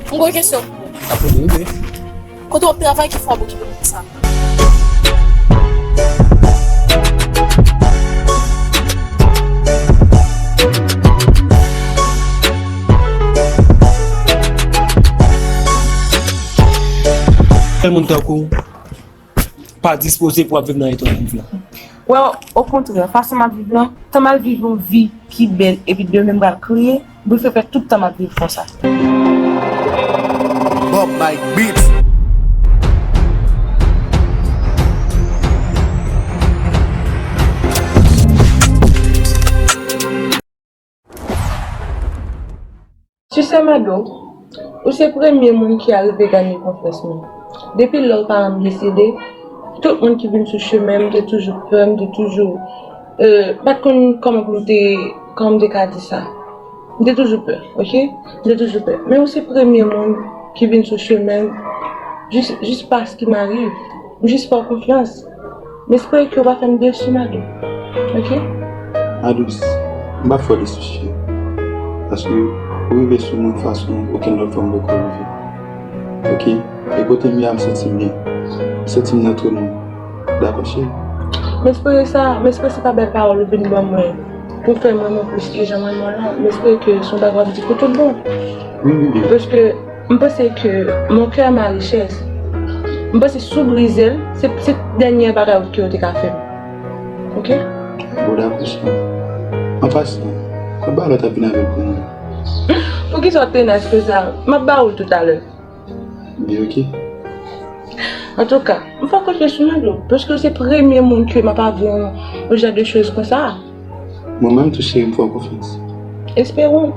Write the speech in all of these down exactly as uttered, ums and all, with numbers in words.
M gen yon kesyon pou ou. Sa poze, wi, bebe. Kote w ap travay ki fè w ap okipe moun sa? Kèl moun tankou w pa dispoze pou ap viv nan eta w ap viv la? Well, okontrè, fason m ap viv lan, tan m al viv yon vi ki bèl epi demen m pral kriye, m prefere fè tout tan m ap viv konsa. Bob Mike Beats. Sisè Mado, ou se premye moun ki arive ganye konfyans mwen. Depi lè w paran m desede, tout moun ki vin sou chemen m, m te toujou pè, m te toujou, euh, pa t konn kòman pou m te, kòman m te ka di sa. M te toujou pè, oke? M te toujou pè. Men ou se premye moun ki vin sou chemen m, jis, jis paske m arive. M jis fè w konfyans. M espere ke w pa fè m desi, Madou. Oke? Adous, m p ap fè w desi, cheri. Paske ou rive sou mwen fason okenn lòt fanm poko rive. Oke? E kote m ye a, m santi m byen. M santi m nan twòn mwen. Dakò, cheri? M espere sa, m espere se pa bèl pawòl ou vin ban mwen pou fè m renmen w plis ke jan m renmen w lan. M espere ke se yon bagay w ap di pou tout bon. Wi, wi, wi. Paske m panse ke mon cœur ma richesse. M panse si w brize l, se, se dènye bagay ke w te ka fè m. Oke? Bon, dakò, cheri. An pasan, mwen ba lòt ap vin avè l pou mwen. Poukisa w tenas konsa? M ap ba ou l toutalè. Li oke. Antouka, m fè w konfyans wi, Mado, paske w se premye moun ke m ap avè yon, yon jan de choz konsa. Mwen menm tou, cheri, m fè w konfyans. Espérons.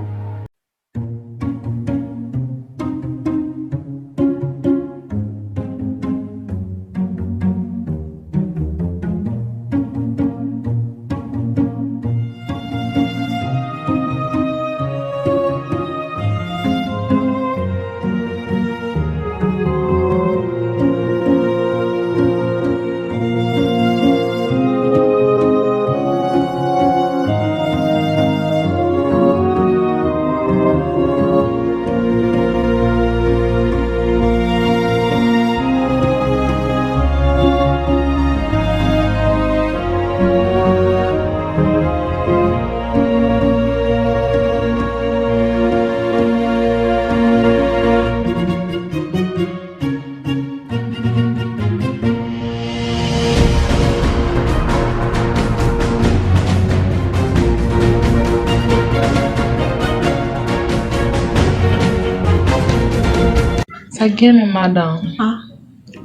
Sa k gen menm, madanm? Ah,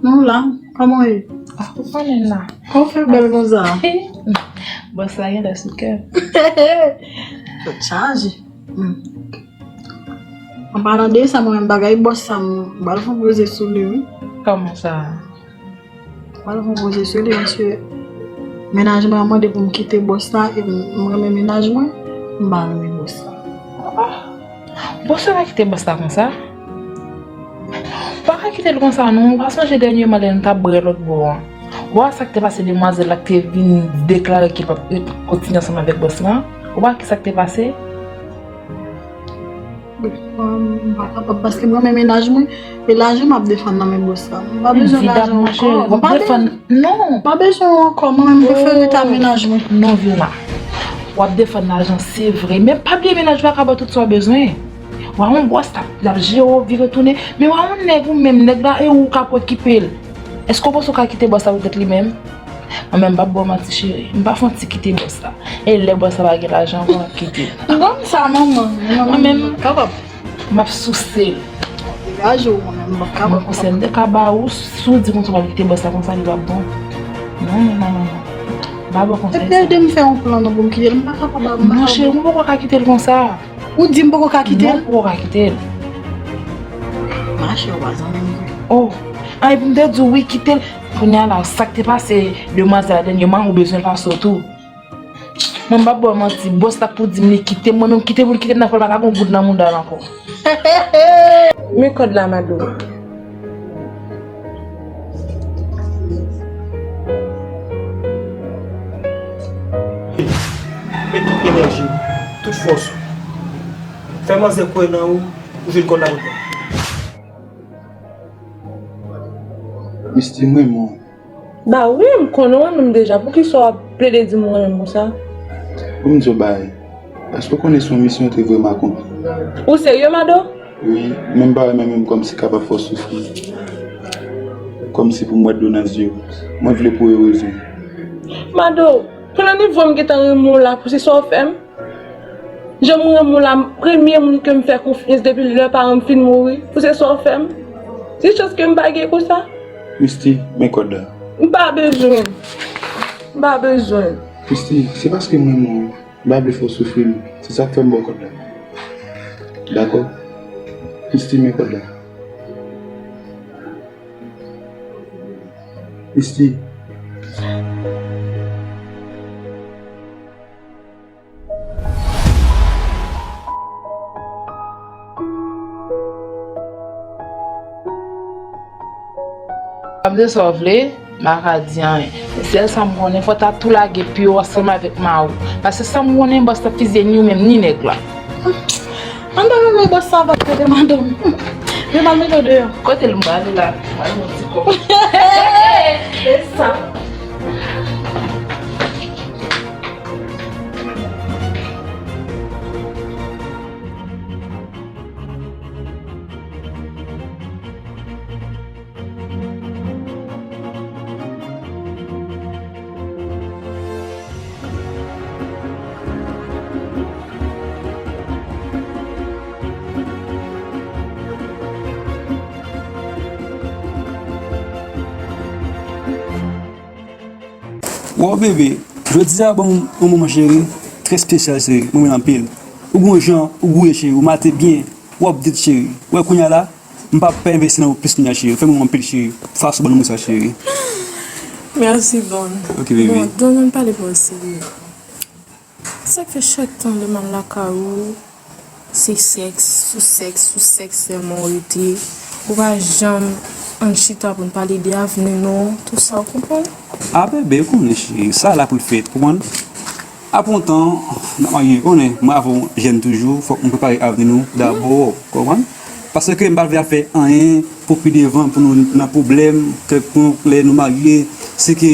nou la. Kòman w ye? Ah, ou konnen la. Kòman w fè bèl konsa? Bòs la genlè sou kè m. Tèt chaje. Hmm. An palan de sa, mwen menm bagay bòs sa, m pral fè yon poze sou li, wi. Kòman sa? M pral fè yon poze sou li, paske mennaj mwen an mande pou m kite bòs la, e m, m renmen mennaj mwen, m pa renmen bòs la. Ah, bòs la pa kite bòs la konsa. Ou pa ka kite l konsa, non. Ou pa sonje dènyèman lè n t ap bwè lòt bò an? Ou pa wè sa k te pase demwazèl la k te vin deklare ke l p ap kontinye ansanm avèk bòs la? Ou pa wè kisa k te pase? Bon, m pa kapab, paske m renmen mennaj mwen, e lajan m ap defann nan men bòs la. M pa bezwen lajan ankò. M pa defann, non. M pa bezwen ankò, mwen menm m prefere rete ak mennaj mwen. Non, Vilma. W ap defann lajan, se vre, men pa bliye mennaj ou a ka ba w tout sa w bezwen. W a yon bòs l ap, l ap jere w vire tounen, men w a yon nèg ou menm, nèg la e ou k ap okipe l. Èske w panse w ka kite bòs la poutèt li menm? Mwen menm, m p ap ba w manti, cheri. M pa fè yon ti kite bòs la. E lè bòs la pa gen lajan ankò, m ap kite l. M konn sa, manman. Mwen menm, m p ap kapab. M ap souse l. Degaje w, mwen menm, m p ap kapab. Mwen konsèy m te ka ba ou, si w di konsa w ap kite bòs la konsa, li p ap bon. Non, non, non, non, non. M pa ba w konsèy sa. Epi ede m fè yon plan non pou m kite l. M pa kapab, m pa kapab. Non, cheri, ou poko ka kite l konsa. Ou di m poko ka kite l? Non, ou poko ka kite l. Mache, ou pa zanmi m vre. Oh, ah, epi m te di w wi, kite l. Kounye a la, sa k te pase demwazèl la dènyèman, ou bezwen l pase w tou. Mwen m p ap ba w manti, bòs la pou di m li kite m, mwen menm kite pou l kite m nan fò l pa ka gen yon goud nan mouda l ankò. Men kòd la, Mado. Met tout enèji w, tout fòs ou. Fè manzè kwè nan ou, ou jwenn kòd la pou l pran. Misty, m renmen w. Ba wi, m konnen w renmen m deja. Poukisa w ap plede di m ou renmen m konsa? Pou m di w bagay, èske w konnen se yon misyon w te vrèman akonpli? Ou serye, Mado? Wi, men m pa wè menm menm kòmsi kapab fè w soufri. Kòmsi pou m wè dlo nan zye w. Mwen vle pou w ereze. Mado, pou nan nivo m gentan renmen w la, pou se sa w fè m? Jan m renmen w la, premye moun ke m fè konfyans depi lè paran m fin mouri, pou se sa w fè m? Ti chans ke m pa gen konsa? Misty, men kòd la. M pa bezwen. M pa bezwen. Misty, se paske m renmen w. M pa vle fè w soufri, se sa k fè m ba w kòd la. Dakò? Misty, men kòd la. Misty. Ap de sa w vle, m pa ka di anyen. Men sèl sa m konnen, fò w ta tou lage pye w ansanm avèk mari w. Paske sa m konnen, bòs la fizye ni ou menm, ni nèg la. Ann pa pale bòs la avèk tete madanm. Vin m al mete w deyò. Kote l m prale la? M al yon ti kòb. E sa. Wow, bebe, jodi a ban m yon moman, cheri, trè espesyal, cheri, mwen renmen l anpil. Ou gon jan ou gouye, cheri, ou mate byen, ou update, cheri. Ou wè kounye a la, m p ap pè envesti nan ou plis kounye a, cheri. Ou fè m renmen anpil, cheri. Fason w ban m sa, cheri. Mèsi, Don. Ok, bebe. Bon, Don, ann pale pa w serye. Sa k fè chak tan lè m al lakay ou, se sèks, sou sèks, sou sèks sèlman w rete. Ou pa janm ann chita pou n pale de avni nou, tout sa, w konprann? A, bebe, ou konnen, cheri, sa la pou l fèt, konprann? Apre yon tan, n ap marye, konnen, mwen avè w jèn toujou, fòk nou prepare avni nou dabò, konprann? Paske m pa vle ap fè anyen pou pi devan, pou nou nan pwoblèm kèlkonk lè nou marye, si ke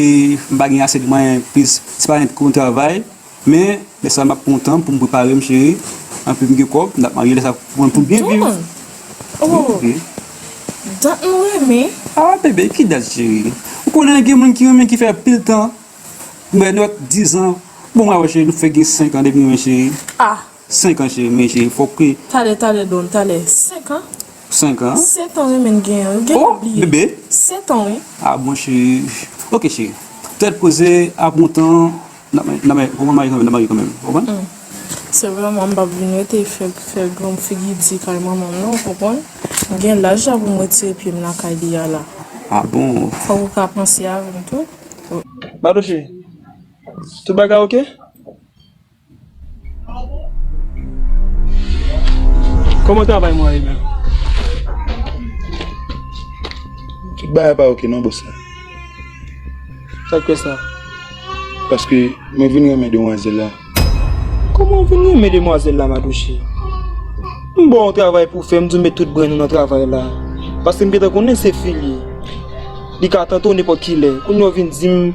m pa gen ase de mwayen plis, se pa yon travay, men lè sa m ap pran yon tan pou m prepare m, cheri, anpi m gen kòb, n ap marye, lè sa pou, pou m byen viv. Don. Oh. Wi, wi. Dat nou renmen. A, bebe, ki dat, cheri? Ou konnen gen moun ki renmen ki fè pil tan. Mwen, nou wè, dizan. Bon, mwen, cheri, nou fè gen senk an depi nou renmen, cheri. A. Senk an, cheri, men, cheri, fòk ke... Talè, talè, Don, talè. Senk an? Senk an? Sèt an renmen gen, gen... Oh, bliye. Bebe. Sèt an, wi. A, bon, cheri. Ok, cheri. Tèt poze, ap pran tan, n ap, n ap, kòman marye kanmenm, n ap marye kanmenm. Ou konprann? Hmm. Se vrèman, m p ap vin rete fè, fè granm figi di kay manman m, non, ou konprann? M gen laj la pou m retire pye m lakay li a la. A bon? Fòk ou ka panse avè m tou. Madoche, tout bagay ok? Kòman travay mwen ye menm? Tout bagay pa ok non, bòs la. Sa k fè sa? Paske mwen vin renmen demwazèl la. Kòman w vin renmen demwazèl la, Madoche? M ba w yon travay pou w fè, m di w met tout bren nou nan travay la. Paske m gentan konnen se fi l ye. Li ka tante w nenpòt ki lè. Kounye a w vin di m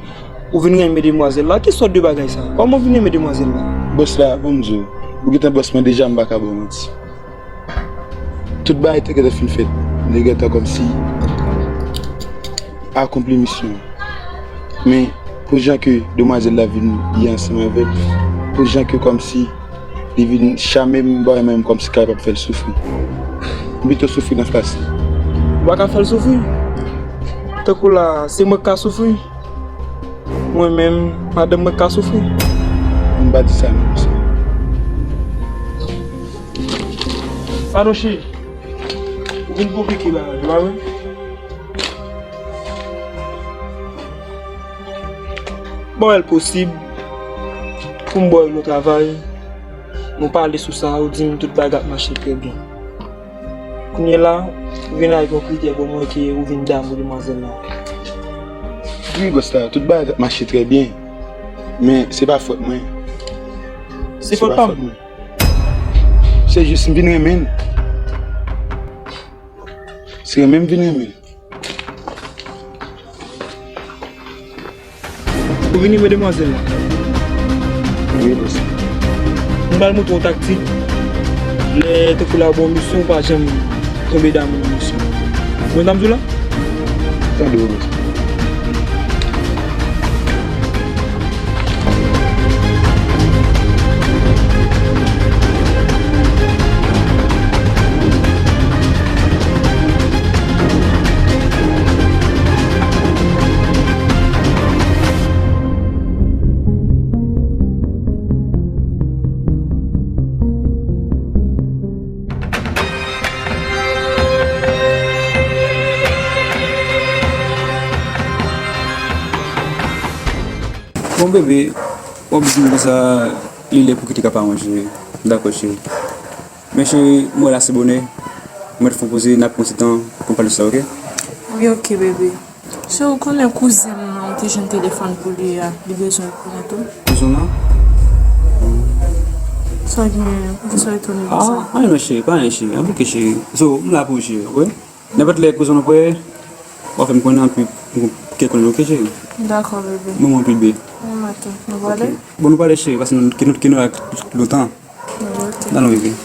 ou vin renmen demwazèl la. Ki sòt de bagay sa? Kòman w vin renmen demwazèl la? Bòs la, bon m di w, ou gentan bòs mwen deja, m pa ka ba w manti. Tout bagay te gentan fin fèt. Li gentan kòmsi akonpli misyon. Men, pou jan ke demwazèl la vin ye ansanm avè m, pou jan ke kòmsi li vin chame m, m pa renmen m kòmsi kay pa fè l soufri. M pito soufri nan fas li. Ou pa ka fè l soufri? Tankou la, se mwen k ka soufri? Mwen menm, madanm mwen k ka soufri? M pa di sa non, mesye. Madoche, ou vin konplike bagay, ou pa wè? Bon, el posib pou m ba w yon travay, nou pale sou sa, ou di m tout bagay ap mache trè byen. Kounye la, ou vin avèk yon kritè pou mwen ke ou vin damou demwazèl la. Wi, bòs la, tout bagay ap mache trè byen, men se pa fòt mwen. Se fòt pa mwen. Se jis m vin renmen l. Se renmen m vin renmen l. Vini, medemwazèl. Wi, mesye. M pral montre w taktik. Lè tankou la bon misyon, ou pa janm tonbe damou misyon. Bon, sa m di w la? Tande w, mesye. Bon, bebe, w ap di m konsa, li lè pou kite kay paran w, cheri. Dakò, cheri. Men, cheri, m wè la se bonè. Mwen fè yon poze, n ap pran ti tan pou n pale de sa, oke? Wi, oke, bebe. Cheri, ou konnen kouzen m nan, ou te jwenn telefòn pou li a, li bezwen w konnen tou. Kouzen w nan? Sa gen, poukisa w etone konsa? Ah, anyen non, cheri, pa anyen, cheri. Anyen, oke, cheri. So, m la pou ou, cheri, oke? Nenpòt lè kouzen w prè, w a fè m konnen, anpi m kite konnen, oke, cheri? Dakò, bebe. Mwen, mwen, anpil, bebe. Mwen, maten. Nou prale? Bon, nou prale, cheri, paske nou, ke nou, ke nou ak lontan. Oke. Nan, non, bebe.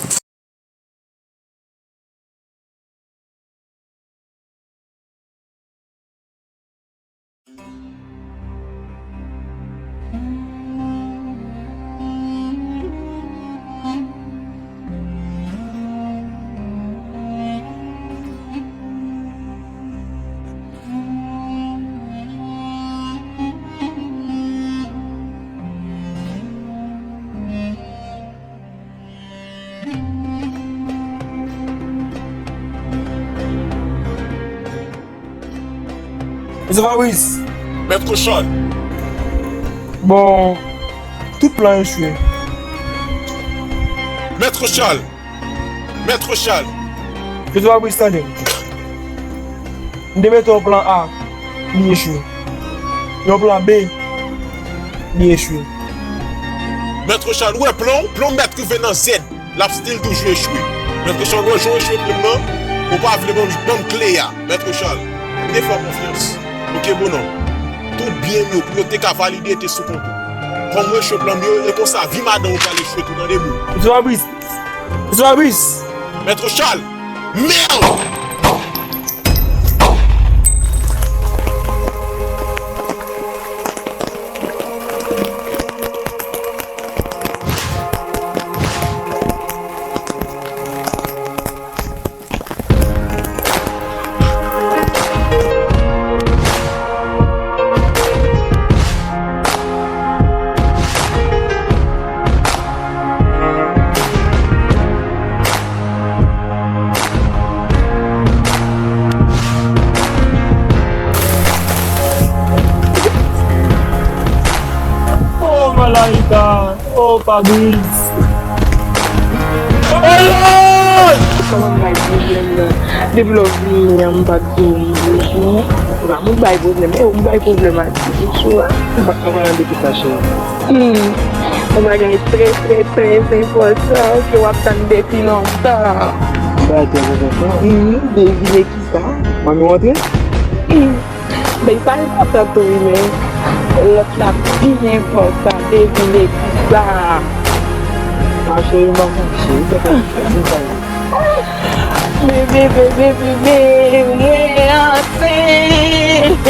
Mesye Fabrice. Mèt Rochal. Bon, tout plan echwe. Mèt Rochal. Mèt Rochal. Mesye Fabrice, tande. M te mete yon plan A, li echwe. Yon plan B, li echwe. Mèt Rochal, ou wè plan w? Plan w mèt rive nan Z. L ap still toujou echwe. Mèt Rochal, ou wè jan w echwe plan nan? Ou pa vle ban m, ban m kle a. Mèt Rochal, m te fè w konfyans. Oke, bon non. Tout byen m yo, pou yo te ka valide, te sou kont ou. Kòm ou echwe plan m yo, e konsa, vi madanm ou pral echwe tou, tande bro. Mesye Fabrice, Mesye Fabrice! Mèt Rochal! Mèd! Oh, Malaika! Oh, Fabrice! Oh, Lord! Kòman m bay pwoblèm nan? Depi lè w vini an, m pa t di w m bouji. Ou pa moun bay pwoblèm, e ou bay pwoblèm a ti bouch ou a. M pa t konprann de ki sa, cheri. Hmm. Yon bagay trè, trè, trè enpòtan ke w ap tann depi lontan. Yon bagay trè enpòtan? Hmm, devine kisa? Manmi w antre? Hmm. Men li pa enpòtan tou wi, men lòt la byen enpòtan, devine kisa. A, cheri, m pa konn, cheri, m pa konn, m pa konn. Bebe, bebe, bebe, mwen ansent.